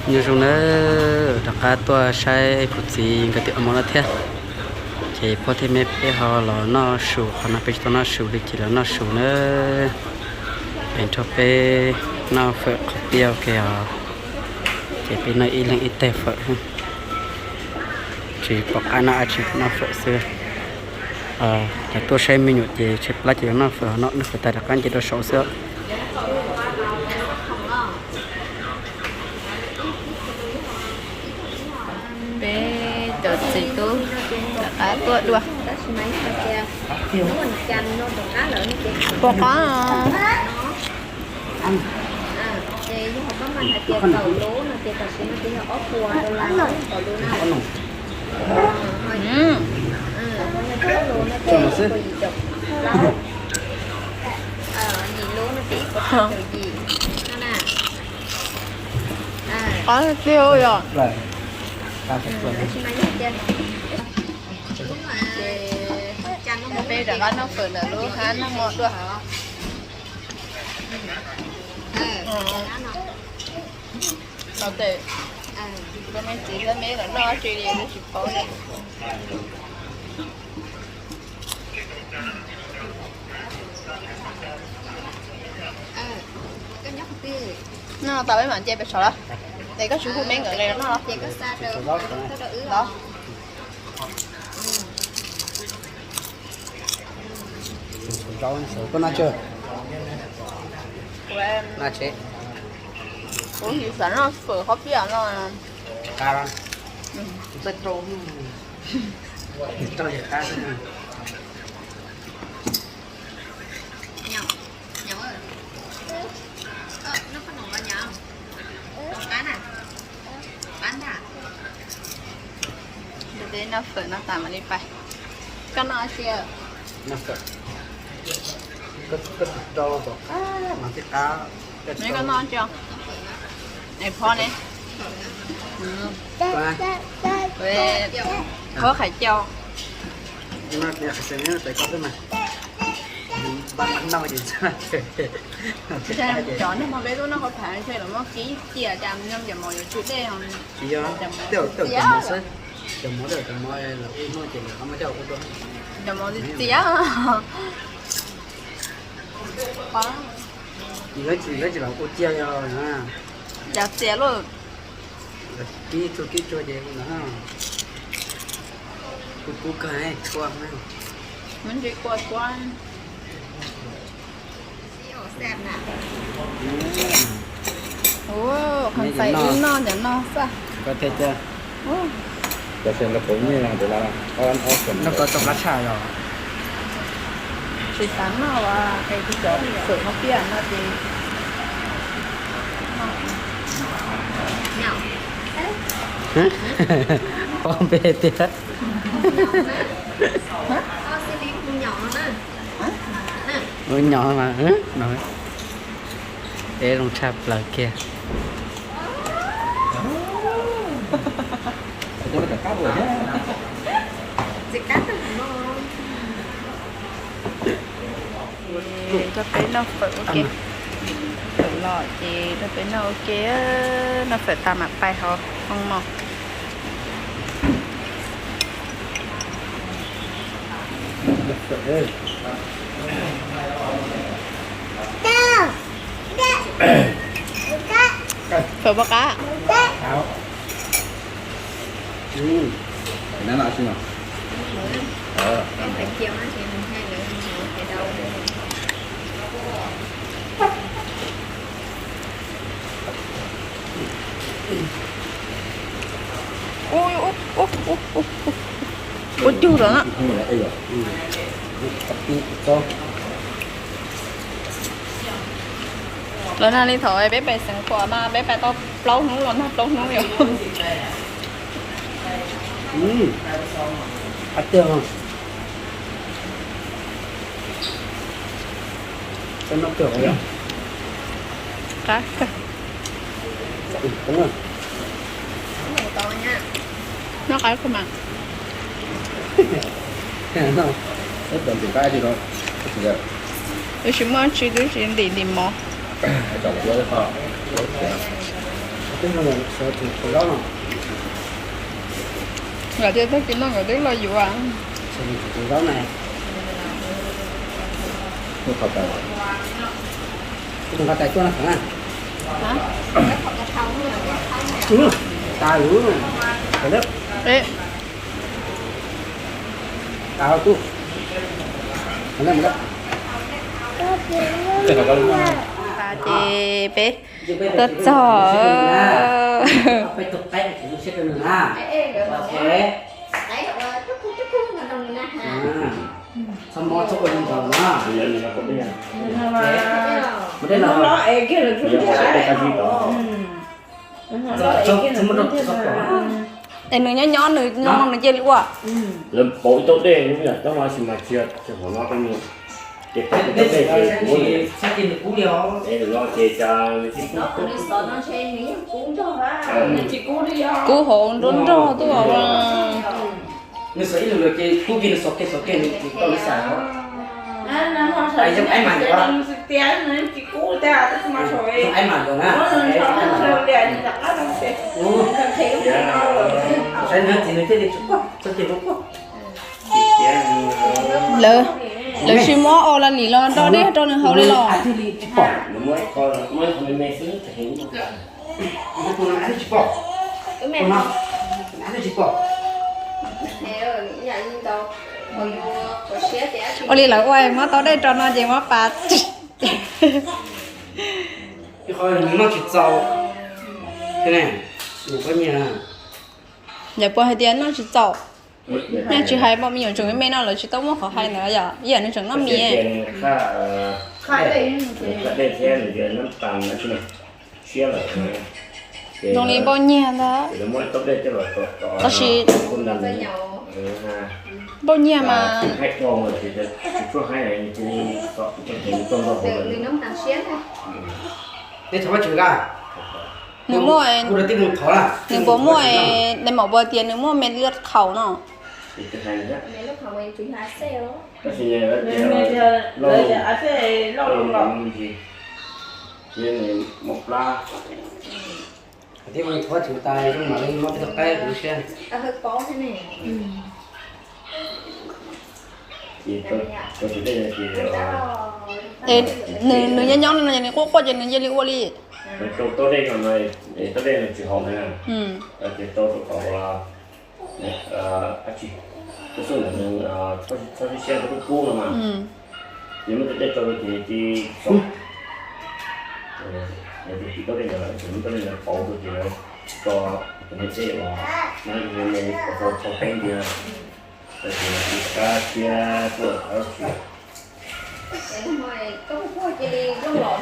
Nyob zoo nawb, rov qab tuaj saib kuv txiv nkawd tus ua mov no thiab. Ces pog thiab me peb ho los noj su, qhov no peb tsis tau noj su li ces los noj su nawb. Es nrog peb noj fawm qhov tiaj ua ke os. Ces peb noj ib leeg ib teg fawm, tsis pom qab noj dab tsi, noj fawm xwb. Lawv tuaj saib me nyuam ces tshaib plab ces los noj fawm, noj fawm tas rov qab nce rau saud xwb. Peb cov txiv tub rov qab tuaj dua. Puas qab? Qab tiag yom. Peb rov qab noj fawm ntawm lub hab noj mov dua. Los tes, me txiv thiab me los noj tsis li, tsis paub li. Noj tau peb mam nce pem saud lawm. Es koj tsis hu me nkawd li noj los? Koj noj tsev? Noj tsev. Kuv tsis xav noj fawm qhob piaj no. Qab, rau qab xwb. Noj fawm no tas mam li pais. Koj noj tsi? Noj fawm. Koj tsis rau tom qab mas tib qab. Neb koj noj tsi? Es phob ne? Phob qhaiv cau. Cov neeg hmo peb tub noj qhov phav ntshe los muab kib cia cas nyob cov mov yuav tsw dej. Tsis yog, tej zaum cov mov xwb, cov mov tej zaum cov mov lawv ua hnub ces lawv muab coj ua rau cov mov txias. Lawv tsis, lawv tsis los ua cia os. Cas txias luaj. Kib tsuag kib tsuag ces no, kub kub kawg tshua. Muab ntsis kua tshua. Ua, qhov ntxais wb noj ntawm no xwb. Noj koj tau qab tshaj los? Tsis tas noj es kuv cov fawm qhob piaj no ces. Pob npe tiag. Ua nyom mas no. Peb zoo tshaj plaws kiag. Rau peb noj fawm ua ke. Fawm los ces rau peb noj ua ke, noj fawm tas mam pais hauv hoob mos. Fawm puas qab? Ua cug lawm na. Lawv nag li thaum peb pais Xeev Khuam mas peb pais tau plaub hnub los nag plaub hnub yom. Qab kawg. Noj qab kawg mas. Twb tsis muaj tsi, twb tsis ntim ntim mov. Twb no sawv tsees thaum zaub no. Nkawd thiaj tag kis no nkawd twb los yuav. Sawv tsees thaum zaub na. Tus nqa tais tuaj no thaum na. Tas lawm. Tas lawm. Ces peb tuaj txog. Es nws nyob nyob nws nyob nws cia li ua. Lawv pauv ib tauv dej, tab mas tsis mas tsis, tsis hov no, ces pauv ib tauv dej ces kuv, es no ces cas kub hauv nrog nrog tuaj. Nws xav ib lwm lawm ces kub kiag nws xav kiag xav kiag nws tau nws xav. Aib mam yuav na. Aib mam yuav na. Saib nws txiv nws thiaj li tsis quaj, txog ces quaj. Lawv, lawv tsis muab o la lim los nro dej rau nws haus li los? Thiaj li tsis pom. Ua li lawv ua muab tau dej rau no ces muab pas. Noj tsis txaus. Yog puas hais tias noj tsis txaus? Nyaj tsis hais pom me nyuam tseem me no lawv tsis tau muaj qhov hais ntawd yom, ib yam nws tseem noj mis. Zoo li npauj nyiag ntag. Tab sis npauj nyiag mas nws muaj, nws puas muaj, nws mam puas tias nws muaj me luaj khaus no? Qhov thiab ua thov tsis tas zoo mam li muab tej tug qaib kuv siab. Nws, nws nyob nyob no ces nws quaj quaj ces nws cia li ua li. Rau tau dej no, tau dej no tsis haus na, ces tau rau qhov ua dab tsi, tub xub ntawd nws txhob siab siab rau tub kub no mas, ces muab tus dej rau rau ces nws cia li xauv. Yog tias tau dej ntawd, muab tau dej ntawd pauv rau ces lawv tso tus niag dej uas nab me me tau tau peb ntiag, ces nws cia li kab siab tuaj dab tsi.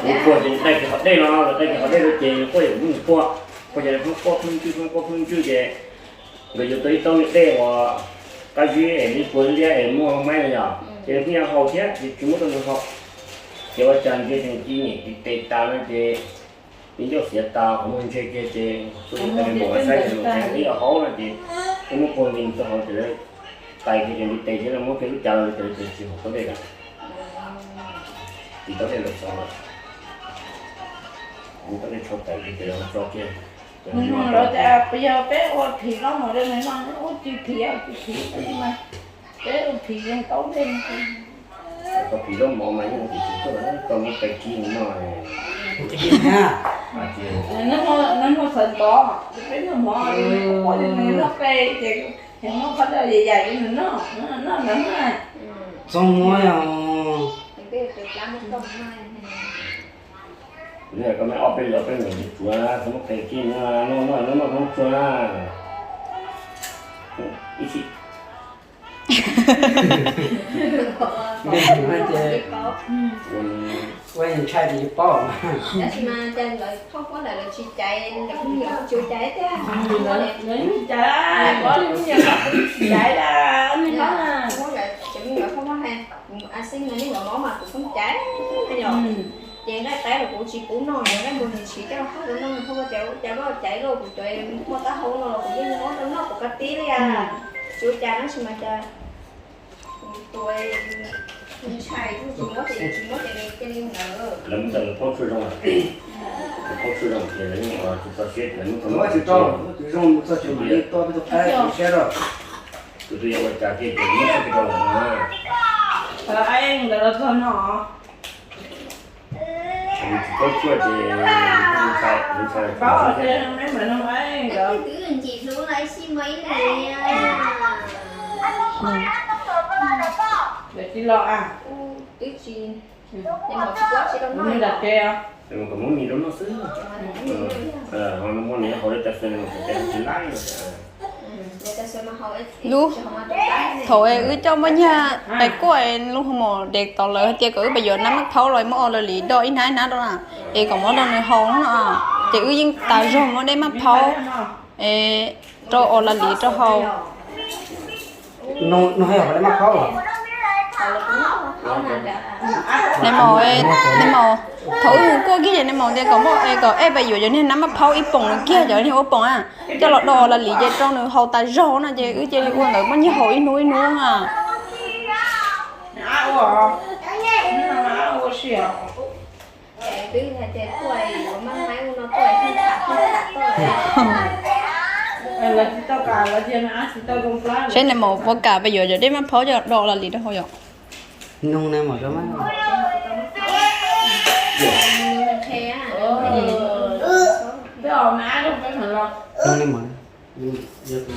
Nws quaj ces nws dai kiag qhov dej no, nws dai kiag qhov dej no ces nws quaj yam nws quaj, quaj ces nws pheej quaj pheej ntswj pheej quaj pheej ntswj ces nkawd yuav tau ib taub niag dej uas qab zib es li puav liab es muaj maib no yom, ces nws pheej yuav haus thiab ces tsis muab rau nws haus. Ces ua cas ntsia ces nws cia li nyem tis tes tas no ces ib ncauj xiav tas qhov muag ntseg kiag ces tuaj mus saib ces nws qhov ib yam haus no ces twb muab puag nti rau hauv ces lawv tais kiag ces ntiv tes thiab muab kiag lub cav los ces lawv tias tsis haum tau dej lawm. Tis tau dej lawm xauv lawm. Muab tau dej tshau tais kiag ces lawv tso kiag. Nws no lawv tias yog peb ua phim los mus rau nws no ua tsis phim, ua tsis phim mas peb ua phim tau dej. Tau phim zaub mov mas yeej ua tsis phim tuaj, tau muab tais kib nws noj. Nws muag txhawv ntov, peb noj mov, nws noj peb ces nws muab qhov dej yam yam nws noj, noj ntawd na. Txog muab yog koj me ob peb los peb mus tsuav txhob muab tais kib nws noj, noj noj noj noj tsuag na. Ib txhij ua ntshai ces yus paub. Tab sis mas cas lawv phauj huab ntawd lawv tsis caiv lawv phooj ywg, tsis ua cas thiab. Lawv tsis caiv, lawv phooj ywg tsis caiv, lawv phooj ywg, cov me nyuam phauj huab hais kuv a xeeb no nej ua mob mas kuv pheej caiv na yom. Ces nqaij qaib los kuv tsis pub noj, nqaij npua nws tsis coj los haj rau noj, phauj huab tias ua cas koj caiv lauj, kuv cov muaj taub hau no los kuv yeej muab rau noj kuv kab tib li a. Tsis ua cas tab sis mas cas tus ntshai tsis muab ces tsis muab ces cia li ntawd. Lawv muab tau lawv paub tsuag zoo. Tus phob tsuj zoo tias lawv yeej ua tsis txog siab tias lawv muab tau, muab tsis tau, muab tus zoo txog tsis mam li tua peb tus qaib siab rau. Tus twg yuav ua cas kiag ces muab txoj kev rau lawm na. Tsis paub tshuaj ces ntshai, ntshai. Twb tsis, twb tsis, kom muab mis rau noj xwb. Ho muab nws hau li tas xwb, tsis laib. Lub, thaum wb coj muaj nyuag pais kuaj lub hoo mom dev tod lawv hais tias kom wb pab yuav nab maj phaub los muab Os Las Lis do ib hnab ib hnab rau na, es kom muab rau nws haus no, ces wb yeej tas zog muab nab maj phaub es rau Os Las Lis rau haus. Nais maum, nais maum, thaum wb mus kuaj kiag ces nais maum tias kom muab, kom wb pab yuav cov niag nab maj phaub ib poom kiag, cov niag ua poom na, coj los do Os Las Lis ces rau nws haus tas zog no ces wb cia li ua ntawd muab nyiag haus ib hnub ib hnub na. Saib nais maum puas kam pab yuav cov nab maj phaub coj do Os Las Lis rau haus yom.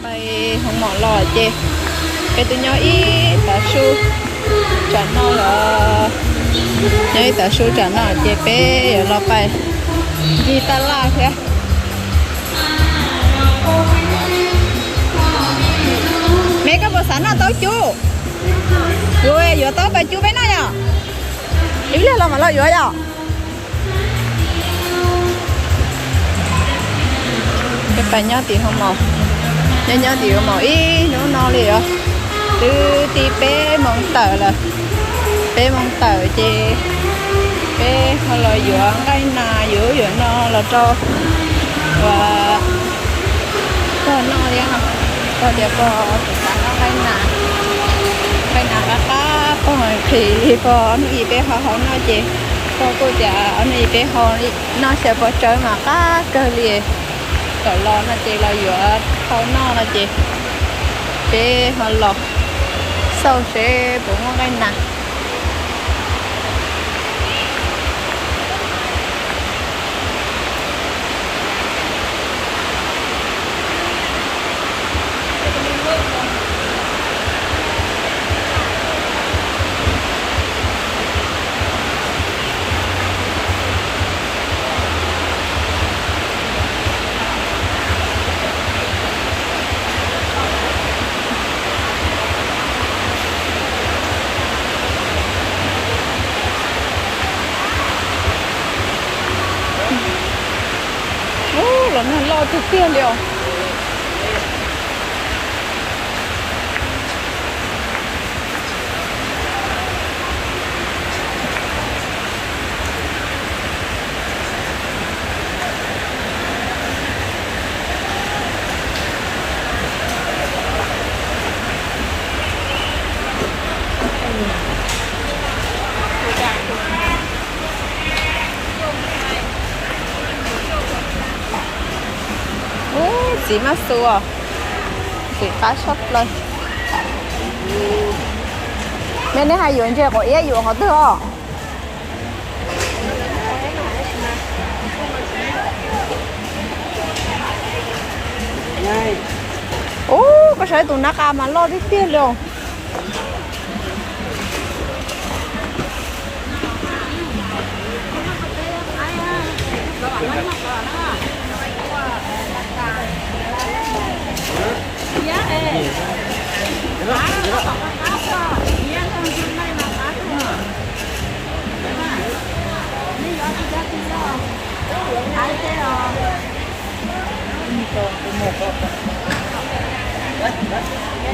Pais hoo mom los ces peb twb nyob ib tav su tsam no los, nyob ib tav su tsam no ces peb yuav los pais ncig taj laj thiab. Me, koj puas xav noj taub cub? Yuav taub pas cub peb noj yom? Ib pliag los mam los yuav yom. Peb pais nyob tim hoo mom, nyob nyob tim hoo mom ib hnub no li os. Twb ti peb moos tawm lawm, peb moos tawm ces peb ho los yuav nqaij nas yuav yuav no los rau uas pog noj thiab. Pog tias pog xav noj nqaij nas, nqaij nas qab qab, pog nqhis li pog ob hnub ib peb ho hau noj ces pog kuj tias ob hnub ib peb ho noj xyaw pog tsawb mas qab kawg li. Kom los no ces los yuav hau noj no ces peb ho los xauj seb puas muaj nqaij nas. Ub, los nag loj tiag tiag li os. Ub, txiv maj xu os, txiv qab tshaj plaws. Me, neb hais yuav ntses quav iab yuav qhov twg os? Ub, koj saib tus nab qa mas loj tiag tiag li os.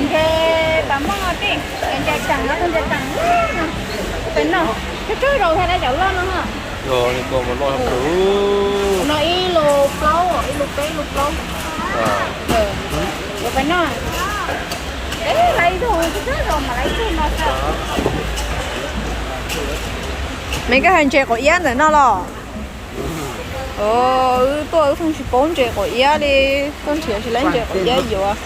Ntses pas moj tij, ntses tseem no, ntses tseem no. Peb noj, tsawg tsawg zaus thiaj dab cov loj no. No ib lus plaub, ib lus peb, ib lus plaub. Yuav peb noj. Peb laiv ib tug tsawg tsawg zaus mam laiv ib tug no xwb. Me, koj hais ntses quav iab ntawm no los? Os, wb tuaj wb pheej tsis paub ntses quav iab li, tuaj nrhiav tsis laib ntses quav iab yuav.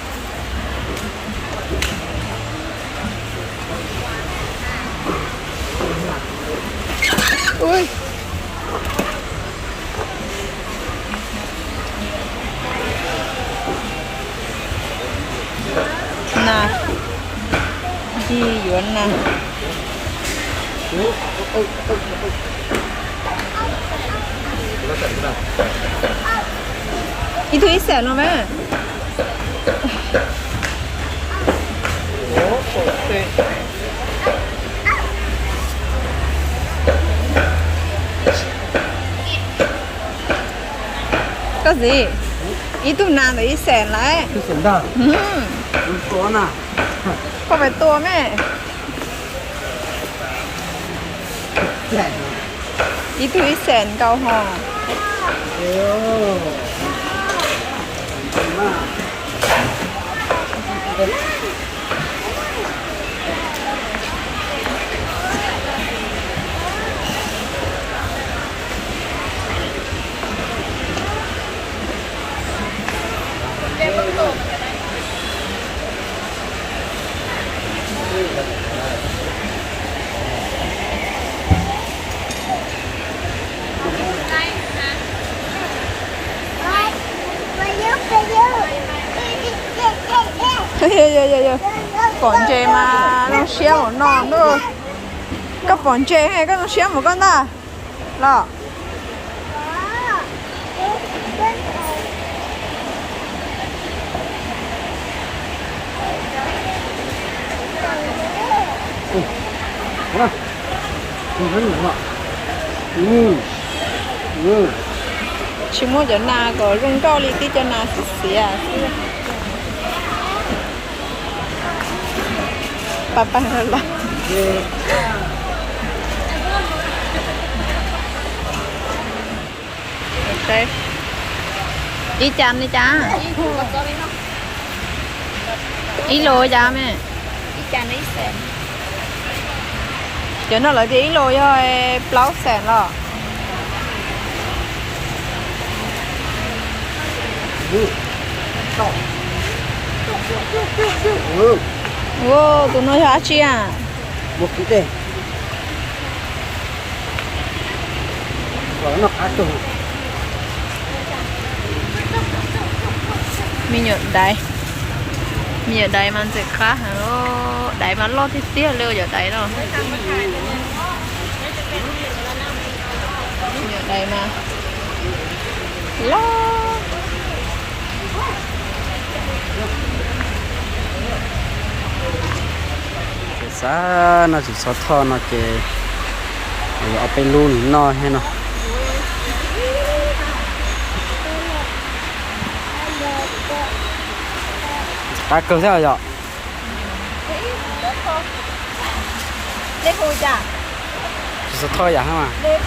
Na, Ji yuav na. Ib tug ib xees no mas. Koj txiv, ib tug nas ntawm ib xees lawm. Koj pais tua me. Ib tug ib xees nkaus ho. Pom ntses mas zoo siab ua no na. Koj pom ntses koj zoo siab mus koj ntag los. Tsis muaj cov nas kom zoo nkauj li, tib cov nas xiav xiav xwb. Pa pa los. Ib cas li cas? Ib lus cas me? Cov no lawv tias ib lus yog plaub xees los. Ua, tus no yog dab tsi a? Me nyuam daiv, me nyuam daiv mas ntxim qab heev, daiv mas loj tiag tiag li cov daiv no. Me nyuam daiv mas loj. Ces xav no tsis txhob thoj no ces ob peb lub nws noj thiab no. Qab kawg thiab yom. Tsis txhob thoj yam hab mas. Tsis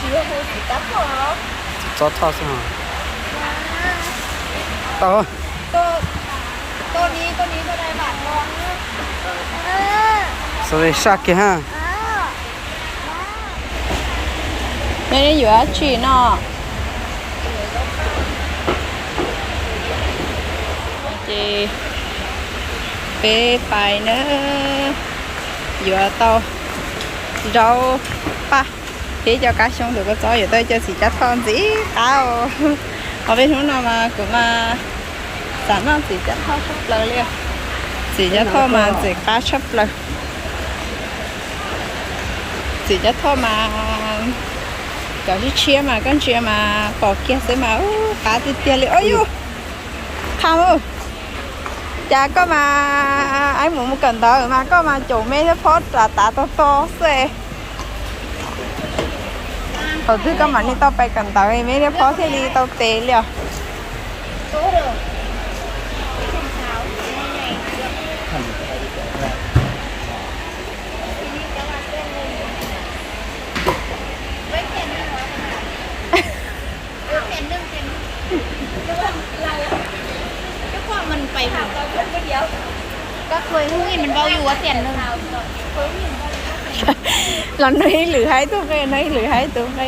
txhob thoj xwb. Tau. Xav li saj kiag hab. Neb yuav dab tsi no? Ces peb pais na, yuav tau zaub paj thiab cov kab xyoob tus kua txob yuav tau cov txiv cav thoj ntxim qab os. Ho peb hnub no mas kuv mas xav noj txiv cav thoj tshaj plaws li. Txiv cav thoj mas ntxim qab tshaj plaws. Txiv cav thoj mas cov tshiab tshiab mas koj ntsia mas pom kiag xwb mas qab tiag tiag li. Ua yus, tham mus, cas koj mas, es mus mus kawm ntawv mas koj mas caum me thiab phob tav tav tog tog xwb. Thaum twg koj mam li tau pais kawm ntawv me thiab phob thiaj li tau tes li os. Los nug ib lwm hais tus nqe, nug ib lwm hais tus nqe.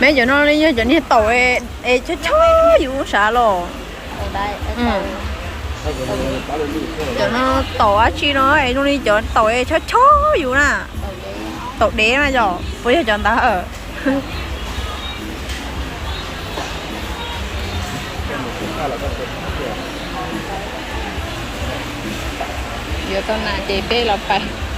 Meb cov no li yog cov niag taum es chob chob yus sav los. Cov no taum dab tsi no es zoo li cov taum es chob chob yus na. Taum dev na yom, puas yog cov ntawd? Yuav tau nas ces peb los pais.